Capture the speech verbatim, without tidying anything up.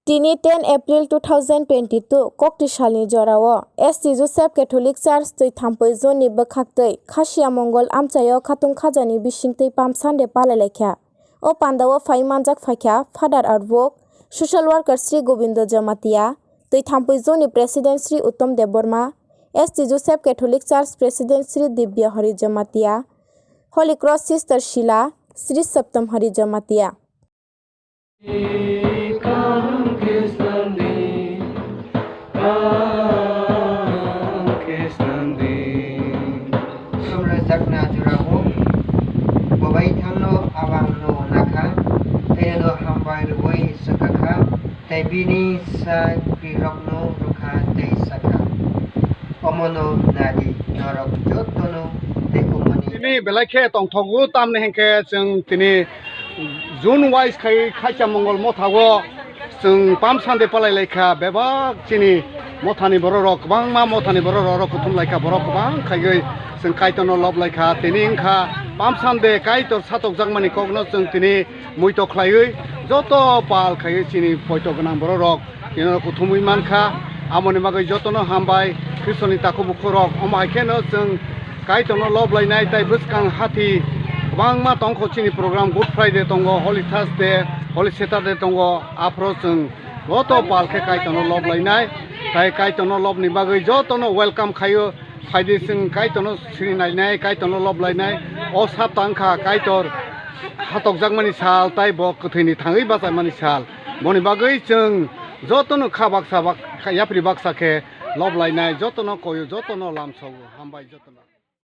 Tini ten April two thousand twenty-two, kokti salni jorao S T Joseph Catholic Church Twithampui Zone ni bwkhaktwi Khasiya Mongol amchaio khatung khajani bisingtwi Palm Sunday palailaikha. O pandao phai manjak phaikha Father Arbok, Social Worker Sri Gobindo Jamatia, Twithampui Zone ni President Sri Uttom Debbarma, S T Joseph Catholic Church President Sri Dibya Hari Jamatia, Holy Cross Sister Sheila, Sri Saptam Hari Jamatia. Kaham khe sandi, kaham khe sandi. Sumrwjakna jora o bobai thangno abangno nakha, tei ano hambai rwui swkakha, tei bini sak birokno rwkha tei sakha, "Omono nadi, norok jotono tei omoni." Tini belai khe tongthogo, tamni hinkhe chwng tini June wise khai Khasiya Mongol Motha o chwng Palm Sunday palailaikha, bebak chini mothani bororok, kwbangma mothani bororok oro kuthumlaikha, borok kwbang khaiwi chwng Kaitorno loblaikha. Tini wngkha Palm Sunday, Kaitor satokjakmani kokno chwng tini muitok khlaiwi joto pal khaiwi chini poito gwnang bororok tini oro kuthumwi mankha. Amoni bagwi jotono hambai, Khristoni takhuk bukhukrok. Omo hai kheno chwng Kaitorno loblainai tei bwskang hati kwbangma tongkho chini program, Good Friday tongo, Holy Thursday, Holy Saturday tongo. Aphro chwng joto pal khe Kaitorno loblainai tei Kaitorno lobni bagwi jotono welcome khaio. Phaidi chwng Kaitorno sini nainai, Kaitorno loblainai. O sapta wngkha Kaitor hatokjakmani sal tei bo kwthwini thangwi bachaimani sal. Boni bagwi chwng jotono kha baksa bak-, kha yapri baksa khe loblainai, jotono koyo, jotono lamsogo. Hambai jotono.